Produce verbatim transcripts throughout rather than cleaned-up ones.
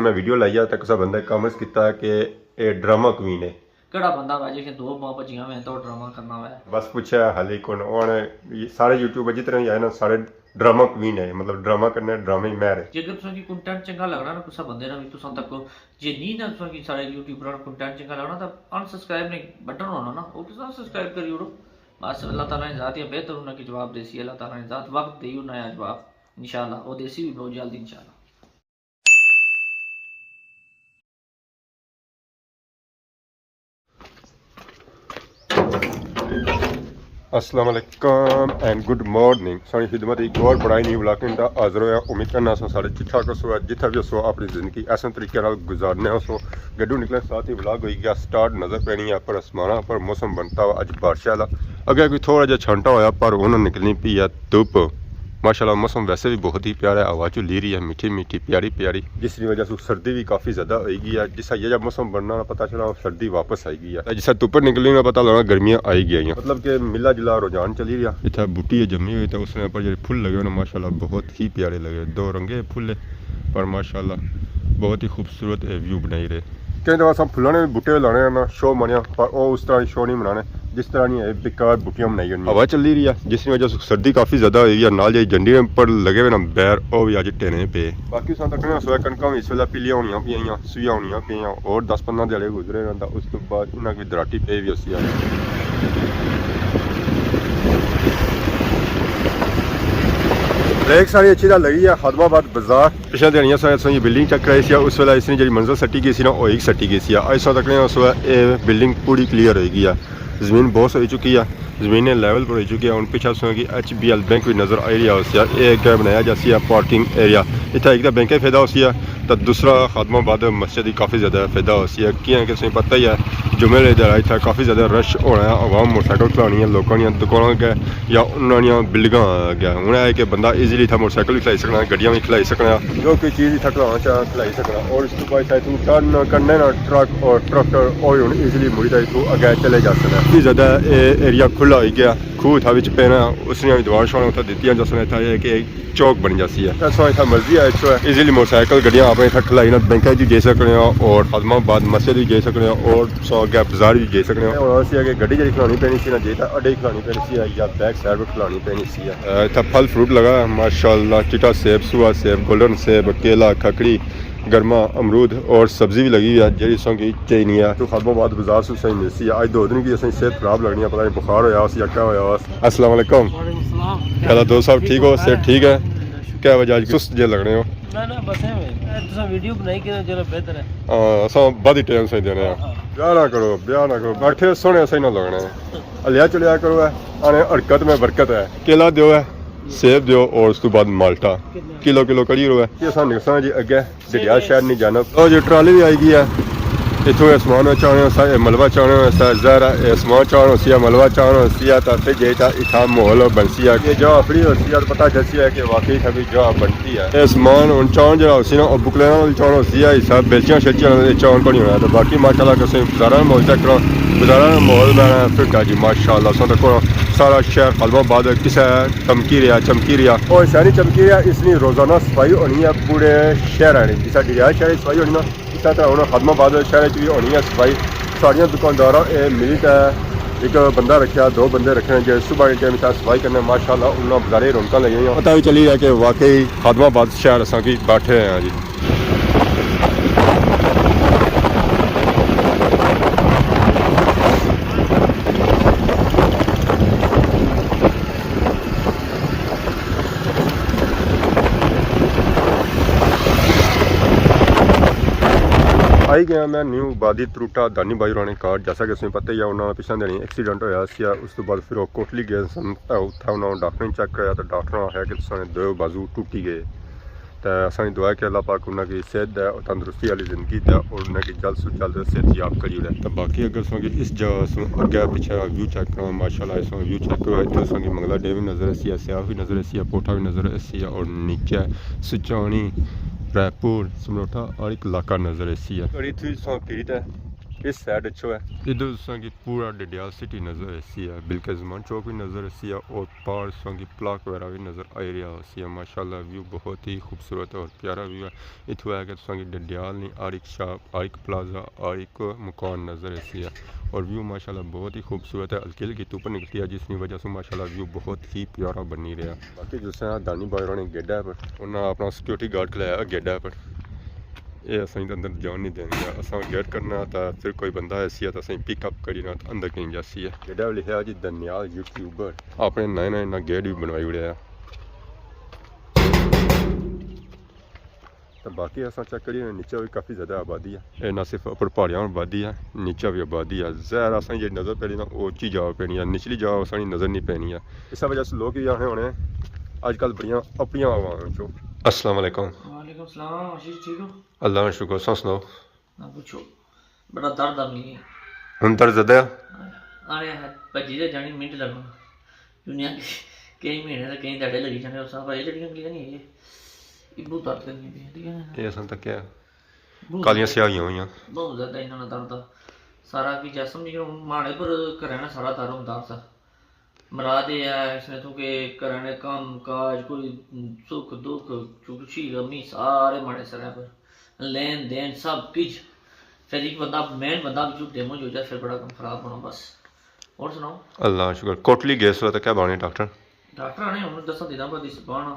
میں ویڈیو لائی ہے تے کسا بندے کمنٹس کیتا ہے کہ اے ڈرامہ کوئین ہے۔ کیڑا بندہ ہوے جس نے دو ماں بچیاں ہوئے تو ڈرامہ کرنا ہوے؟ بس پوچھا ہے، حالی کون؟ ہن سارے یوٹیوبر جتنے وی آئے نا، سارے ڈرامہ کوئین ہے، مطلب ڈرامہ کرنے، ڈرامے ماہر ہے۔ جے اگر تساں کی کنٹینٹ چنگا لگنا نا کسا بندے نا وی، تساں تکو، جے نی نا تساں کی سارے یوٹیوبراں نا کنٹینٹ چنگا لگنا تاں انسبسکرائب نے بٹن ہونا نا، او کسا انسبسکرائب کری اوڑو۔ بس اللہ تعالیٰ نے ذات یا بہتر انہاں کی جواب دیسی، اللہ تعالیٰ نے ذات وقت دیو نیا جواب، انشاءاللہ او دیسی وی بہت جلد انشاءاللہ۔ السلام علیکم اینڈ گڈ مارننگ۔ ساری خدمت ایک اور بڑائی نہیں ولاگ دا حاضر ہویا۔ امید کرنا سو سارے ٹھیک ٹھاک ہو سو، جتھا بھی ہو سو اپنی زندگی ایسے طریقے نال گزارنے ہو سو۔ گڈو نکلے ساتھ ہی ولاگ ہوئی گیا سٹارٹ، نظر پینی ہے پر آسمانہ پر موسم بنتا ہوا اج بارشاں والا۔ اگے کوئی تھوڑا جہا چھانٹا ہویا پر ہن نکلنی پئی ہے دھوپ۔ ماشاءاللہ موسم ویسے بھی بہت ہی پیارا ہے، ہوا چلی رہی ہے میٹھی میٹھی پیاری پیاری، جس کی وجہ سے سردی بھی کافی زیادہ ہوئی گئی ہے۔ جس طرح یہ جب موسم بننا نا پتہ چلا سردی واپس آئی گئی ہے، جس طرح دھوپ نکلی نا پتہ لگنا گرمیاں آئی گئی ہیں، مطلب کہ ملا جلا رجحان چلی رہیا۔ اتھا بوٹی ہے جمی ہوئی تے اس نے اوپر جڑے پھول لگے ہوئے نا ماشاءاللہ بہت ہی پیارے لگے، دو رنگے پھول ہے پر ماشاءاللہ بہت ہی خوبصورت ویو بنائی رہے۔ کئی دفعہ اساں پھلاں نے بوٹے لانے نا شو مانیا، پر او اس طرح شو نہیں منانے جس طرح نی اے بیکار بوٹیاں بنائی گئیاں۔ ہوا چلی رہی ہے جس کی وجہ سے سردی کافی زیادہ ہوئی ہے، نال جے جنڈیاں پر لگے ہوئے نا بیر او بھی اج ٹینے پے۔ باقی اساں تکنے سویا کنکاں وی اس ویلے پیلیاں ہونیاں پیاں، سویاں ہونیاں پیاں، اور دس پندرہ دیہاڑے گزرے نا تاں اس تو بعد انہاں کی دراٹی پے وی ہوسی۔ بریک ساری اچھی طرح لگی ہے، خادم آباد بازار۔ پچھلے دن اساں، اساں یہ بلڈنگ چیک کرائی سی، اس ویلے اس نے جڑی منزل سٹی گئی سی نا، او ایک سٹی گئی سی۔ اج اساں تکنے اس ویلے اے بلڈنگ پوری کلیئر ہوئی گئی ہے، زمین بوس ہوئی چکی ہے، زمین نے لیول پر ہوئی چکی ہے۔ ہن پچھے اساں کی ایچ بی ایل بینک وی نظر آئی رہیا ہوسی، اے اگے بنایا جاسی پارکنگ ایریا۔ اتھا ایک تاں بینک فائدہ ہوسی، تاں دوسرا خادم آباد مسجد کی کافی زیادہ فائدہ ہوسی، کیاں کہ تساں پتہ ہی ہے جمعے والے دن اتھا کافی زیادہ رش ہونا ہے، عوام موٹر سائیکل کھلانی ہے، لوکاں نیاں دکاناں اگے یا انہاں نیاں بلڈنگاں اگے۔ ہن اے کہ بندہ ایزیلی اتھا موٹر سائیکل وی کھلائی سکنا، گڈیاں وی کھلائی سکنا، جو کوئی چیز اتھا کھلانا چاہ کھلائی سکنا۔ اور اس تو بعد اتھا ٹرن کرنے نا ٹرک اور ٹریکٹر، او ہن ایزیلی مڑی تے اتھوں اگے چلے جا سکنا۔ اتنی زیادہ اے ایریا کھلا ہوئی گیا، کھوہ اتھا وچ پینا، اس نے وی دوار شوار اتھا دتیاں جا سکنا۔ اتھا اے کہ چوک بنی جاسی ہے۔ اساں اتھا مرضی آئے سو ہے۔ ایزیلی موٹر سائیکل گڈیاں اپنے اتھا کھلائی نا بینکاں وچ جائی سکنے ہو اور خادم آباد مسجد وچ جائی سکنے ہو اور سو اگے بازار وچ جائی سکنے ہو۔ ہن اسی اگے گڈی جڑی کھلانی پینی سی نا، جے تاں اڈے کھلانی پینی سی یا بیک سائیڈ پر کھلانی پینی سی۔ اے، اتھا پھل فروٹ لگا ہے، ماشاءاللہ، چٹا سیب، سوا سیب، گولڈن سیب، کیلا، کھکڑی، گرما، امرود اور سبزی بھی لگی ہوئی ہے، جیڑی سوں کی چاہیے نہیں ہے۔ تو خادم آباد بازار سوں صحیح ملسی ہے۔ اج دو دن کی اساں صحت خراب لگنی ہے، پتہ نہیں بخار ہویا سی یا کیا ہویا سی۔ السلام علیکم۔ وعلیکم السلام۔ کیا حال ہے دوست صاحب، ٹھیک ہو؟ صحت ٹھیک ہے؟ کیا وجہ اج سست جے لگنے ہو؟ نہ، نہ، بس ایویں۔ اے تساں ویڈیو بنائی کے جرا بہتر ہے۔ ہاں، اساں بعد ہی ٹائم صحیح دینے ہیں۔ ہاں۔ بیا نہ کرو، بیا نہ کرو، بیٹھے سونے صحیح نہ لگنے ہیں۔ ہلیا چلیا کرو ہے، آنے حرکت میں برکت ہے۔ کیلا دیو ہے، سیب دیو اور اس تو بعد مالٹا۔ کلو کلو کری رو ہے۔ یہ اساں نکساں جی اگے۔ ڈڈیال شہر نہیں جانا۔ لو جی، ٹرالی بھی آئی گئی ہے۔ اتھوں اے سامان چاہنے ہو سا، اے ملبہ چاہنے ہو سا، ظاہر ہے اے سامان چاہنے ہو سیا، ملبہ چاہنے ہو سیا، تاں پھر جے تاں اتھا ماحول بنسی ہے۔ اے جا اپنی ہو سیا، پتہ چلسی ہے کہ واقعی اتھا بھی جا بنتی ہے۔ اے سامان ہن چاہن جڑا ہو سی نا، او بکلیاں نال چاہن ہو سیا، حساب بیلچیاں شیلچیاں نال چاہن کونی ہونا۔ تے باقی ماشاءاللہ تساں بازاراں نا ماحول چیک کرو، بازاراں نا ماحول بنا پھر کیا جی، ماشاءاللہ سو تکو سارا شہر خادم آباد کسے چمکی رہیا، چمکی رہیا۔ او ایسا نہیں چمکی رہیا، اس نی روزانہ صفائی ہونی ہے پورے شہر آنی۔ جس طرح ڈڈیال شہر صفائی ہونی نا، اس طرح ہن خادم آباد شہر وچ بھی ہونی ہے صفائی۔ ساریاں دکانداراں اے ملی تے ایک بندہ رکھیا، دو بندے رکھے ہیں جے صبح کے ٹائم اتھا صفائی کرنے، ماشاءاللہ انہاں بازارے رونقاں لگی ہوئی ہیں۔ پتہ بھی چلی ہے کہ واقعی خادم آباد شہر اساں کی بیٹھے ہیں جی۔ آئی گیا میں نیو آبادی تروٹا دانی بھائی ہوراں نے کار، جیسا کہ تساں پتہ ہی ہے انہاں نا پچھلے دن ایکسیڈنٹ ہویا سی، اس تو بعد پھر وہ کوٹلی گئے سن، تے اتھا انہاں ڈاکٹر نے چیک کرایا تے ڈاکٹر نے آخیا کہ تساں نے دو بازو ٹوٹی گئے۔ تے اساں دی دعا ہے کہ اللہ پاک انہاں کی صحت دے اور تندرستی والی زندگی دے اور انہاں کی جلد سوں جلد صحت یاب کری اوڑے۔ تے باقی اگر تساں کی اس جگہ سوں اگے پچھے ویو چیک کرو، ماشاءاللہ اس ویو چیک کرو، اتھے تساں کی منگلا ڈیم بھی نظر اسی، سیاخ بھی نظر اسی، پوٹھا بھی نظر اسی اور نیچے سچانی، رائے پور، سمروٹھا ہر ایک علاقہ نظر اسی ہے۔ اور اتھے تساں پھری تے اس سائیڈ اچھو ہے۔ ادھر تساں کی پورا ڈڈیال سٹی نظر ایسی ہے، بلکہ زمان چوک بھی نظر ایسی ہے، اور پار تساں کی پلاک وغیرہ بھی نظر آئی رہا ہوسی ہے۔ ماشاءاللہ ویو بہت ہی خوبصورت ہے اور پیارا ویو ہے۔ اتھوں ہے کہ تساں کی ڈڈیال نہیں، ہر ایک شاپ، ہر ایک پلازہ، ہر ایک مکان نظر ایسی ہے، اور ویو ماشاءاللہ بہت ہی خوبصورت ہے۔ ہلکی ہلکی دھوپ نکلتی ہے، جس کی وجہ سے ماشاءاللہ ویو بہت ہی پیارا بنی رہا۔ باقی جس طرح دانی بھائی ہوراں نے گیڈا پر، انہاں اپنا سیکیورٹی گارڈ کھلایا گیڈا پر۔ اے اساں کی اندر جان نہیں دین گیا۔ اساں گیٹ کرنا تھا، پھر کوئی بندہ ایسی ہے تو اساں پک اپ کری نہ اندر کہیں جاسی ہے۔ گیڈا لکھیا جی دنیال یوٹیوبر۔ اپنے نئے نئے نہ گیٹ بھی بنوائی اڑیا۔ تو باقی اساں چیک کریے نیچے بھی کافی زیادہ آبادی ہے۔ اے نہ صرف اپر پہاڑیاں آبادی ہے، نیچے بھی آبادی ہے۔ ظاہر اساں جی نظر پینی نا، او اچی جا پینی ہے، نچلی جا اساں نظر نہیں پینی ہے۔ اس وجہ سے لوگ یہ آنے ہونے اج کل بڑیاں اپنیاں آواں وچوں۔ السلام علیکم۔ وعلیکم السلام، آشیش ٹھیک ہو؟ اللہ کا شکر، تساں سناؤ؟ نہ پوچھو، بڑا درد آ ملی۔ ہن درد زیادہ ہے؟ آنے ہے، بھجی تے جانی منٹ لگنا۔ دنیا کی کئی مہینے تے کئی دھیاڑے لگی جانے، اس پر یہ جڑیاں انگلیاں نہیں ہے، یہ بہت درد کرنی پی، ٹھیک ہے نا؟ یہ اصل تک کیا؟ بہت کالیاں سیاہ ہوئی ہوئیاں۔ بہت زیادہ انہاں نا درد آ۔ سارا کی جسم نہیں، ماڑے پر کرنا سارا دار ہوندا سا۔ مراد یہ ہے اس نے تو کہ گھراں نے کم کاج، کوئی سکھ دکھ، خوشی غمی، سارے ماڑے سرے پر، لین دین سب کچھ۔ پھر ایک بندہ، مین بندہ بھی جو ڈیمیج ہو جائے، پھر بڑا کم خراب ہونا بس۔ اور سناؤ؟ اللہ شکر۔ کوٹلی گئے سو تو کیا بانے ڈاکٹر؟ ڈاکٹر آنے ہن دساں دناں بعد اس بانا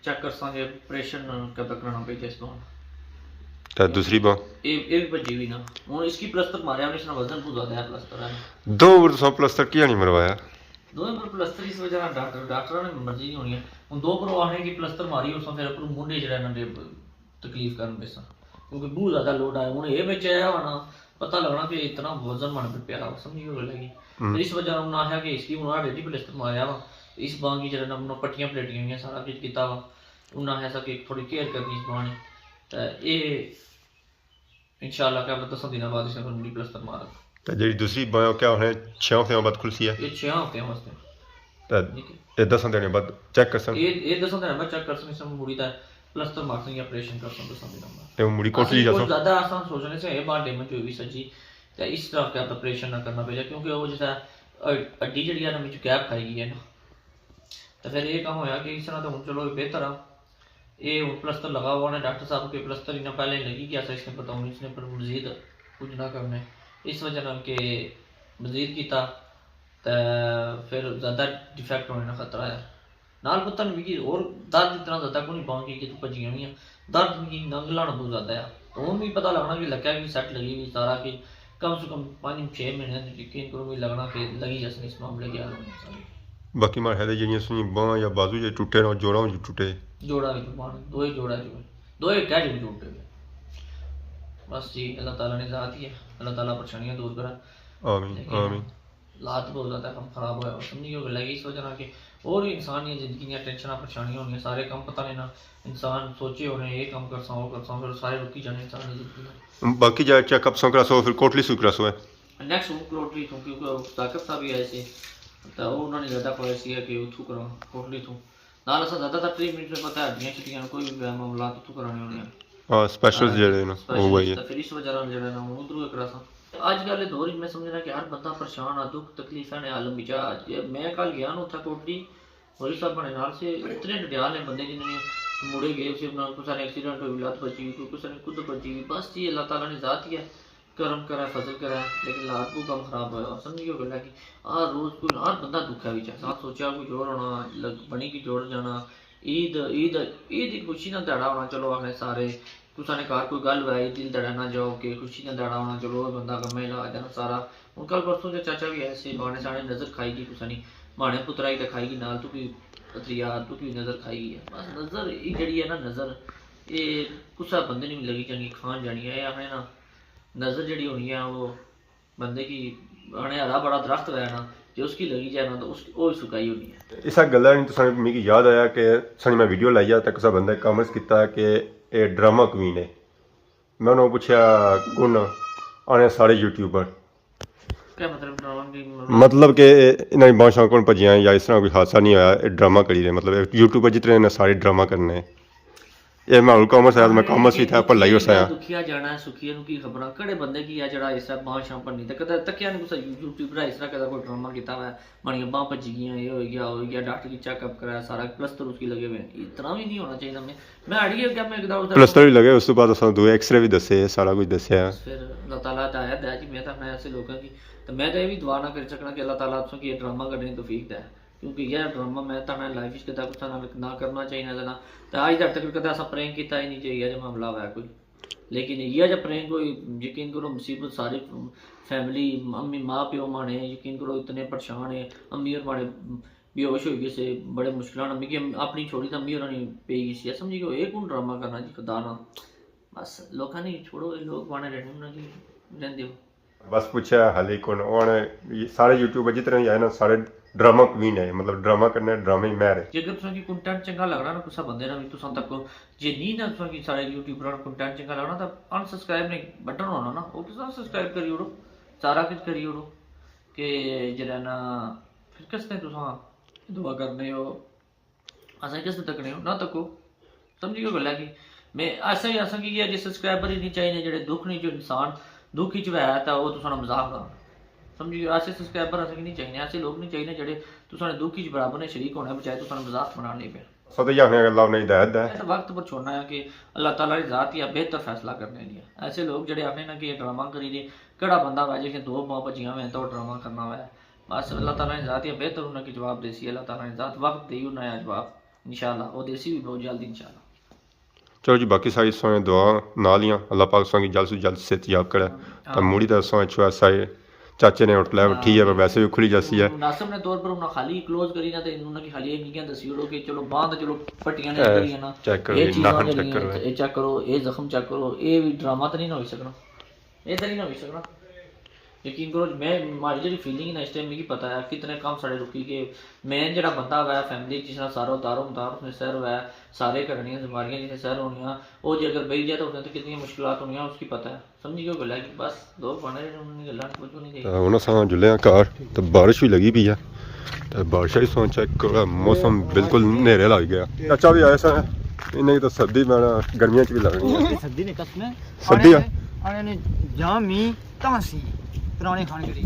چیک کرساں کہ آپریشن کب تک کرانا پئی جس بان۔ تے دوسری بان؟ اے، اے بھی بھجی ہوئی نا۔ ہن اس کی پلستر ماریا، اس نا وزن بہت زیادہ ہے پلستر ہے۔ دو بار تساں پلستر کیا نہیں مروایا؟ دوئیں پر پلستر اس وجہ نال ڈاکٹر، ڈاکٹراں نے مرضی نہیں ہونی ہے۔ ہن دو پر آخنے کہ پلستر ماری، اس پھر اپر منڈے جڑا نا ڈے تکلیف کرن پیساں، کیونکہ بہت زیادہ لوڈ آیا۔ ہن اے بچ آیا ہونا، پتہ لگنا کہ اتنا وزن من پہ پیا ہوا، سمجھی گل ہے کہ۔ ہم۔ پھر اس وجہ نال انہاں آخیا کہ اس کی ہن آلریڈی پلستر ماریا وا، اس بانگ کی جڑا نا انہاں پٹیاں پلیٹیاں ہوئیاں، سارا کچھ کیتا وا۔ انہاں آخیا سا کہ تھوڑی کیئر کرنی اس بانگ نی۔ تے اے انشاءاللہ کیا پتہ دساں دناں بعد اس نے پھر منڈی پلستر مارا۔ تے جیڑی دوسری بانگ کیا ہونے چھ ہفتیاں بعد کھلسی ہے؟ یہ چھ ہفتیاں واسطے۔ تے ٹھیک ہے۔ یہ دساں دناں بعد چیک کرسن؟ یہ، یہ دساں دناں بعد چیک کرسن، اس میں مڑی تے پلستر مارسن یا آپریشن کرسن دساں دناں بعد۔ تے مڑی کوٹلی اسی جاسن؟ کچھ زیادہ اساں سوچنے سے یہ بار ڈیمیج ہوئی سجی، تے اس طرح کیا آپریشن نہ کرنا پے جا، کیونکہ وہ جیسا ہڈی جڑی ہے نا وچ گیپ کھائی گئی ہے نا۔ تے پھر یہ کام ہویا کہ اس طرح تو ہن چلو بہتر آ۔ اے ہن پلستر لگا ہوا نے ڈاکٹر صاحب کے، پلستر انہاں پہلے ہی لگی گیا سا، اس نے پتہ ہن اس نے پر مزید کچھ نہ کرنے، اس وجہ نال کہ مزید کیتا تے پھر زیادہ ڈیفیکٹ ہونے نا خطرہ ہے۔ نال پتہ نہیں مکی اور درد اتنا زیادہ کونی پاں کی کہ تو بھجی آنی ہے، درد مکی ننگلا نا بہت زیادہ ہے۔ تو ہن بھی پتہ لگنا کہ لگا کہ سیٹ لگی ہوئی سارا کہ کم سے کم پانچ چھ مہینے تو یقین کرو مجھے لگنا کہ لگی جاسن اس معاملے کی حل ہونی ساری۔ باقی ماڑے خیال ہے جیڑیاں سنی باں یا بازو جے ٹوٹے نہ، جوڑاں وچ ٹوٹے۔ جوڑاں وچ باں، دوئے جوڑاں جو، دوئے اکٹھے جو ٹوٹے ہوئے۔ بس جی، اللہ تعالیٰ نے ذات ہی ہے، اللہ تعالیٰ پریشانیاں دور کرا۔ آمین، لیکن آمین۔ حالات بہت زیادہ کم خراب ہویا، سمجھی گل ہے کہ اس وجہ نال کہ اور بھی انسان نی زندگی دیاں ٹینشناں پریشانیاں ہونیاں، سارے کم پتہ نہیں نا، انسان سوچے ہونے، یہ کم کرساں، وہ کرساں، پھر سارے رکی جانے انسان دی زندگی نال۔ باقی جا چیک اپ سو کراسو، پھر کوٹلی سو کراسو ہے۔ نیکسٹ ہن کوٹلی تھوں، کیونکہ وہ ثاقب صاحب بھی آئے سے، تو انہوں نے زیادہ خواہش سی کہ اتھوں کراں، کوٹلی تھوں۔ نال اساں زیادہ تر ٹریٹمنٹ میں پتہ ہے ہڈیاں شڈیاں، کوئی بھی معاملات اتھوں کرانے ہونے ہیں۔ ہاں، اسپیشلسٹ ہاں، جڑے نا، وہ اسپیشلسٹ وہی ہے۔ تو پھر اس وجہ نال جڑا نا، ہن ادھروں ہی کراساں۔ اج کل دے دور میں سمجھنا کہ ہر بندہ پریشان آ، دکھ تکلیف ہے نے عالم وچ آ۔ جے میں کل گیا نا اتھا کوٹلی، مولوی صاحب بنے نال سے اتنے ڈڈیال نے بندے جنہاں نے مڑے گئے، اسے اپنا کسا نے ایکسیڈنٹ ہوئی، لت بچی گئی، کوئی کسا نے کدھر بچی گئی، بس جی اللہ تعالیٰ نے ذات ہی ہے، کرم کرے، فضل کرے، لیکن حالات کو کم خراب ہویا، سمجھی گل ہے کہ ہر روز کوئی ہر بندہ دکھا وچ ہے۔ ساتھ سوچیا کوئی جوڑ ہونا، لگ-، بنی کی جوڑ جانا، عید، عید، عید ایک خوشی نہ دہاڑا ہونا، چلو آخنے سارے کسا نے گھر کوئی گل ہوئی، دل دڑا نہ جاؤ کہ خوشی نہ دڑا ہونا، چلو او بندہ کمے لا جانا سارا۔ ہن کل پرسوں تے چاچا بھی آئے سے، بانے سانے نظر کھائی گئی کسا نی، مانے پترا ہی تے کھائی گئی نال، تو بھی پتریا، تو بھی نظر کھائی گئی ہے۔ بس نظر یہ جڑی ہے نا، نظر یہ کسا بندے نی بھی لگی جانی، کھان جانی ہے، یہ آخنے نا نظر جڑی ہونی ہے وہ بندے کی آنے ہرا بڑا درخت ہویا نا، جے اس کی لگی جائے نا تو اس کی، او ہی سکائی ہونی ہے۔ اسا گلا نی تساں میکی یاد آیا کہ سانی میں ویڈیو لائی ہے تے کسا بندے کمنٹس کیتا کہ اے ڈرامہ کوئین ہے۔ میں انہوں پوچھیا کون؟ آنے سارے یوٹیوبر۔ کیا مطلب ڈرامہ کوئین؟ مطلب کہ انہاں دی بانشاں کون بھجیاں یا اس طرح کوئی حادثہ نہیں ہویا، اے ڈرامہ کری رہے، مطلب اے یوٹیوبر جتنے نے سارے ڈرامہ کرنے۔ اے ماحول کامس ہے، میں کامس ہی تھا، بھلا ہی اس آیا۔ دکھیا جانا ہے، سکھیا نو کی خبراں، کہڑے بندے کی آ جڑا اس طرح بانہہ شاں بننی؟ تے کدے تکیا نہیں کسا یوٹیوبر اس طرح کدا کوئی ڈرامہ کیتا ہوا ہے، ماڑیاں بانہہ بھجی گیاں، یہ ہوئی گیا، ہوئی گیا، ڈاکٹر کی چیک اپ کرایا، سارا پلستر اس کی لگے ہوئے ہیں۔ اتنا بھی نہیں ہونا چاہیے۔ میں میں اڑی گیا، میں کدا اس دا پلستر بھی لگے، اس تو بعد اساں دوئے ایکس رے بھی دسے، سارا کچھ دسیا۔ پھر اللہ تعالیٰ ہدایت ہے جی، میں تاں ایسے لوگاں کی، تو میں تاں یہ بھی دعا نہ کر سکنا کہ اللہ تعالیٰ تساں کی یہ ڈرامہ کڈنے کی توفیق دے، کیونکہ یہ ڈرامہ میں تاں میں لائف وچ کدے کسا نال نہ کرنا چاہیے، نہ، نہ۔ تے اج تک کدے اساں پرینک کیتا ہی نہیں چاہیے، جے معاملہ ہوا کوئی۔ لیکن یہ جا پرینک کوئی، یقین کرو، مصیبت ساری فیملی، امی، ماں پیو مانے، یقین کرو، اتنے پریشان ہیں، امی اور مانے بے ہوش ہوئی گئے سے، بڑے مشکلاں نال۔ مکی اپنی چھوڑی تے امی ہوراں نی پئی گئی سی۔ سمجھی گئے؟ اے کون ڈرامہ کرنا جی خدا نال؟ بس لوکاں نی چھوڑو، اے لوگ بانے رہنے انہاں کی رہندے ہو۔ بس پوچھا حالی کون، اونے سارے یوٹیوبر جتنے بھی آئے نا، سارے ڈرامہ کوین ہے، مطلب ڈرامہ کرنے، ڈرامے ہی ماہر ہے۔ جے اگر تساں کی کنٹینٹ چنگا لگنا نا کسا بندے نا وی، تساں تکو، جے نہیں نا تساں کی سارے یوٹیوبراں نا کنٹینٹ چنگا لگنا تاں انسبسکرائب نہیں بٹن ہونا نا، او تساں انسبسکرائب کری اوڑو، سارا کچھ کری اوڑو کہ جڑا نا پھر کس نے تساں دعا کرنے ہو، اساں کس نے تکنے ہو، نہ تکو۔ سمجھی گئے گلا کی؟ میں ایسا ہی، اساں کی یہ جے سبسکرائبر ہی نہیں چاہیے جڑے دکھ نہیں، جو انسان دکھ ہی چ ہے تا وہ تساں نا مذاق کرن۔ سمجھی گئے؟ ایسے سبسکرائبر اساں کی نہیں چاہیے، ایسے لوگ نہیں چاہیے جڑے تساں نے دکھ ہی چ برابر نے شریک ہونے بچائے تساں نے مذاق بنان نہیں پے۔ سو تو یہ آخنے اللہ نے ہدایت ہے۔ میں تو وقت پر چھوڑنا ہے کہ اللہ تعالیٰ کی ذات ہی بہتر فیصلہ کرنے لیا۔ ایسے لوگ جڑے آخنے نا کہ یہ ڈرامہ کری رہے، کہڑا بندہ ہوئے جس نے دو ماں بچیاں ہوئے تو ڈرامہ کرنا ہوئے۔ بس اللہ تعالیٰ نے ذات ہی بہتر انہاں کی جواب دیسی، اللہ تعالیٰ نے ذات وقت دئی انہاں جواب، انشاءاللہ، وہ دیسی بھی بہت جلد انشاءاللہ۔ چلو جی، باقی ساری سونے دعا نال ہی آں۔ اللہ پاک ساں کی جلد سے جلد صحت یاب کرے۔ تے موڑی تے اساں اچھو سارے چاچے نے ہوٹل ہے، ٹھیک ہے، پر ویسے بھی کھلی جاسی ہے۔ مناسب نے طور پر انہاں خالی کلوز کری نا تے انہاں کی خالی یہ نہیں دسی اڑو کہ چلو باندھ، چلو پٹیاں نے کری نا۔ چیک کرو یہ ناخن چیک کرو، یہ چیک کرو، یہ زخم چیک کرو، یہ بھی ڈرامہ تو نہیں نہ ہوئی سکنا۔ یہ تو نہیں نہ ہوئی سکنا۔ یقین کرو، میں، ماڑی جڑی فیلنگ ہے نا اس ٹائم، مجھے پتا ہے کتنے کام سارے رکی گئے۔ مین جڑا بندہ ہوا ہے فیملی، جس طرح سارا دارو مدار اس نے سر ہوا ہے، سارے گھر نیاں ذمہ داریاں جس نے سر ہونیاں، وہ جے اگر بہی جائے تو اس نے تو کتنی مشکلات ہونیاں، اس کی پتا ہے۔ سمجھی گیو گلا کہ بس دو بنے رہے، انہوں نے گلاں کچھ نہیں کہی۔ ہن اساں جلے آں گھر، تے بارش وی لگی پئی ہے۔ تے بارشاں وی سو چیک کرو، موسم بالکل نیرے لگ گیا۔ چاچا وی آئے سن، انہیں کی تو سردی میں گرمیاں چ بھی لگنی ہے۔ سردی نے قسم ہے۔ سردی ہے۔ آنے نے جام می تاں سی پرانے خان گری۔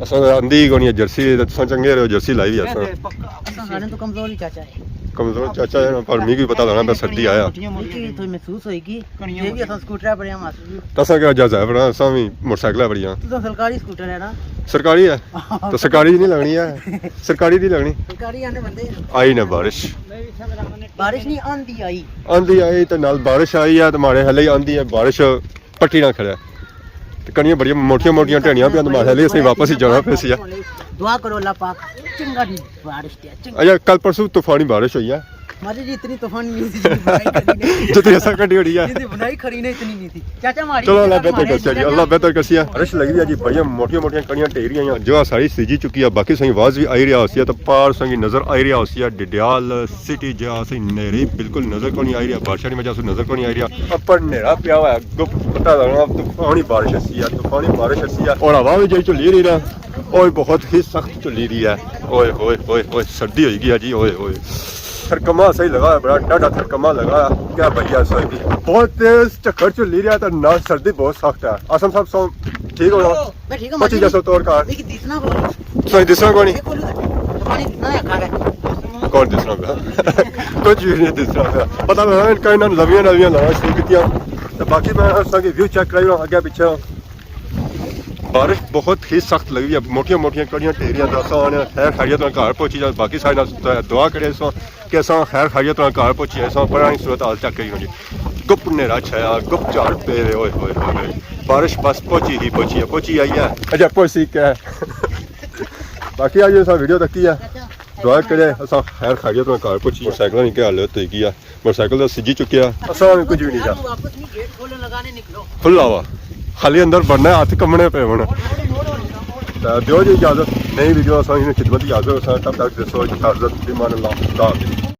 اساں آندی ہی کونی جرسی، تے تساں چنگے رہو، جرسی لائی وی اساں۔ پکا۔ اساں سارے تو کمزور ہی چاچا ہے۔ کمزور چاچا ہے، پر میکی پتہ لگنا پیا سردی آیا۔ تو محسوس ہوئی گی۔ یہ بھی اساں سکوٹر پر ہم آسو۔ تساں کیا جہاز ہے، پر اساں بھی موٹر سائیکل پر ہی ہاں۔ تساں سرکاری سکوٹر ہے نا؟ سرکاری ہے۔ تو سرکاری نہیں لگنی ہے۔ سرکاری نہیں لگنی۔ سرکاری آنے بندے۔ آئی نا بارش۔ بارش نہیں، آندھی آئی۔ آندھی آئی تے نال بارش آئی ہے، تے ماڑے ہلے ہی آندھی ہے، بارش پٹی نہ کھڑے۔ تے کڑیاں بڑیاں موٹیاں موٹیاں ڈھنیاں پیاں، تے ماڑے ہلے اسیں واپس ہی جانا پیا سی۔ دعا کرو اللہ پاک چنگا دی بارش دے، چنگا۔ اچھا، کل پرسوں طوفانی بارش ہوئی ہے۔ ماجی جی، اتنی طوفانی نہیں سی، جتنی بنائی کھڑی نے۔ جتنی اساں کڈی ہوئی ہے۔ جتنی بنائی کھڑی نے، اتنی نہیں سی۔ چاچا ماڑی چلو، اللہ بہتر کرسی جی، اللہ بہتر کرسی۔ بارش لگی ہوئی ہے جی، بڑیاں موٹیاں موٹیاں کڑیاں ٹہری آئیاں۔ جو ساری سجی چکی ہے، باقی سنگی آواز بھی آئی رہی ہوسی ہے، تو پار سنگی نظر آئی رہی ہوسی ہے، ڈڈیال سٹی جہاں اسی نیری بالکل نظر کونی آئی رہی ہے، بارشاں نی وجہ سے نظر کونی آئی رہی ہے۔ اپر نیرا پیا ہوا ہے، گپ پتہ لگنا طوفانی بارش اسی ہے، طوفانی بارش اسی ہے۔ اور ہوا بھی جی جھلی رہی نا، اوہ بہت ہی سخت جھلی رہی ہے۔ اوئے ہوئے ہوئے ہوئے، سردی ہوئی گئی ہے جی، اوئے ہوئے۔ تھرکما صحیح لگا ہے، بڑا ڈاڈا تھرکما لگا ہے۔ کیا بھیا سردی بہت تیز جھکڑ جھلی رہا ہے، تے نال سردی بہت سخت ہے۔ آسم صاحب سو ٹھیک ہونا؟ میں ٹھیک ہوں، پہنچی جاسو طور کار۔ میکی دسنا کون؟ تساں دسنا کون؟ یہ کون دسنا ہے؟ کون دسنا پیا؟ کچھ بھی نہیں دسنا پیا۔ پتہ لگا انہاں نویاں نویاں لانا شروع کیتیاں۔ تے باقی میں تساں کی ویو چیک کرائی رہا اگے پیچھے۔ بارش بہت ہی سخت لگی ہے، موٹیاں موٹیاں کڑیاں ٹہریاں۔ تے اساں آنے خیر خیریت نال گھر پہنچی جائے۔ باقی سارے نال دعا کرے سو کہ اساں خیر خیریت نال گھر پہنچی جائے۔ اساں پرانی صورت حال چیک کری جی، گپ نیرا چھایا، گپ جھڑ پے وے، اوئے ہوئے ہوئے ہوئے۔ بارش بس پہنچی ہی پہنچی ہے، پہنچی آئی ہے۔ اچھا، پہنچی کیا ہے؟ باقی آج اساں ویڈیو تکی ہے، دعا کرے اساں خیر خیریت نال گھر پہنچی۔ موٹر سائیکل نی کیا حالت ہوئی گئی ہے، موٹر سائیکل تو سجی چکیا۔ اساں کچھ بھی نہیں تھا۔ واپس نہیں، گیٹ کھولن لگا نے، نکلو۔ کھلا ہوا۔ خالی اندر بڑنا ہے، ہاتھ کمنے پے ہونا۔ تے دیو جی اجازت، نئی ویڈیو اساں انہیں خدمت حاضر ہوساں، تب تک دسو اجازت، امان اللہ، خدا حافظ۔